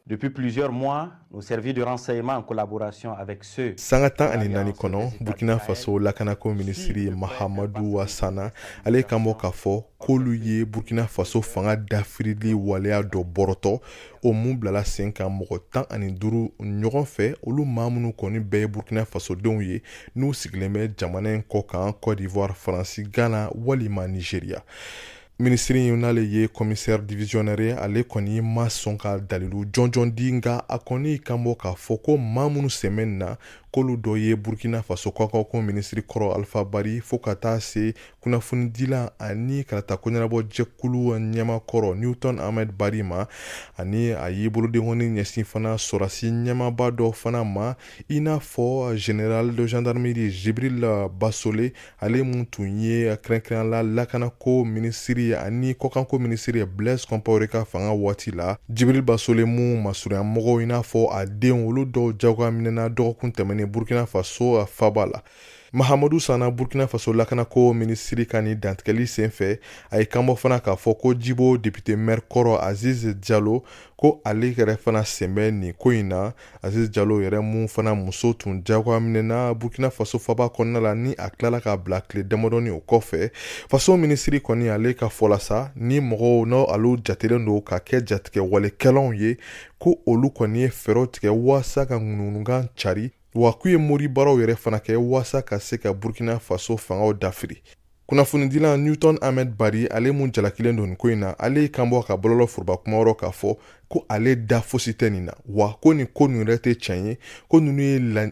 Depuis plusieurs mois, nos services de renseignement en collaboration avec ceux Sanga 14 kɔnɔ, Burkina Faso lakanako minisiri Mahamadu Sana, ale kan bɔ k'a fɔ k'olu ye Burkina Faso fanga dafirili waleya dɔ bɔrɔtɔ, o mun bilala sen kan mɔgɔ 15 ɲɔgɔn fɛ, olu maa minnu kɔni bɛɛ ye Burkina Fasodenw ye, n'u sigilen bɛ jamana in kɔ kan, Côte d'Ivoire, Faransi, Ghana walima Nigeria. Minisiri in, n'ale ye commissaire divisionnaire ye, ale kɔni ma sɔn ka dalilu jɔnjɔn di, nka a kɔni kan bɔ k'a fɔ ko maa minnu sen bɛ nin na, k'olu dɔ ye Burkina Faso kɔkanko minisiri kɔrɔ Alpha Bari, fo ka taa se kunnafonidila ani kalata koɲɛnabɔ jɛkulu ɲɛmakɔrɔ Newton Ahmed Bari ma. Ani a y'i bolodenkɔni ɲɛsin fana sɔrɔdasi ɲɛmaba dɔ fana ma, i n'a fɔ général de gendarmerie Jibril Basole, ale mun tun ye kɛrɛnkɛrɛnnenya la lakanako minisiri ani kɔkanko minisiri ye Blaise Compaoré ka fanga waati la. Jibril Basole mun masurunya mɔgɔw, i n'a fɔ a denw, olu dɔw jagoya minɛna dɔgɔkun tɛmɛnen Burkina Faso faba la. Mahamadu Sana, Burkina Faso lakanako minisiri ka nin dantigɛli sen fɛ, a ye kanbɔ fana k'a fɔ ko Jibo député maire kɔrɔ Aziz Jalo, ko ale yɛrɛ fana sen bɛ nin ko in na. Aziz Jalo yɛrɛ mun fana muso tun jagoya minɛna Burkina Faso faba kɔnɔna la, ni a tilala k'a bila tile damadɔni o kɔfɛ. Faso minisiri kɔni, ale ka fɔ la sa, ni mɔgɔw n'o olu jatelen don ka kɛ jatigɛ walekɛlaw ye, ko olu kɔni ye fɛɛrɛw tigɛ waasa ka ŋunuŋunukan cari, wa k'u ye mori baaraw yɛrɛ fana kɛ waasa ka se ka Burkina Faso fangaw dafiri. Kunnafonidila Newton Ahmed Bari, ale mun jalakilen don nin ko in na, ale kan bɔ ka bɔlɔlɔ foroba kuma yɔrɔ k'a fɔ ko ale da fosi tɛ nin na, wa ko nin ko ninnu yɛrɛ tɛ tiɲɛ ye, ko ninnu ye la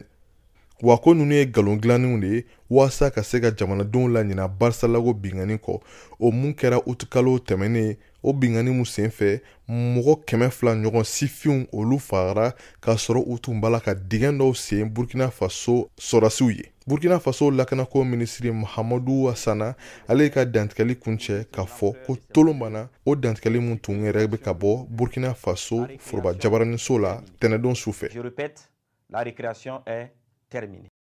wa ko ninnu ye nkalon dilannenw de ye waasa ka se ka jamanadenw laɲina Barisalago binkanni kɔ, o mun kɛra utukalo tɛmɛnen. O binkanni mun senfɛ, mɔgɔ 200 ɲɔgɔn sifinw, olu fagara k'a sɔrɔ u tun b'a la ka dingɛ dɔw sen Burkina Faso sɔrɔdasiw ye. Burkina Faso lakanako minisiri Mahamadu Sana, ale ka dantigɛli kuncɛ k'a fɔ ko tolon banna, o dantigɛli mun tun yɛrɛ bɛ ka bɔ Burkina Faso foroba jabaraniso la tɛnɛdon su fɛ. Je répète, la récréation est terminée.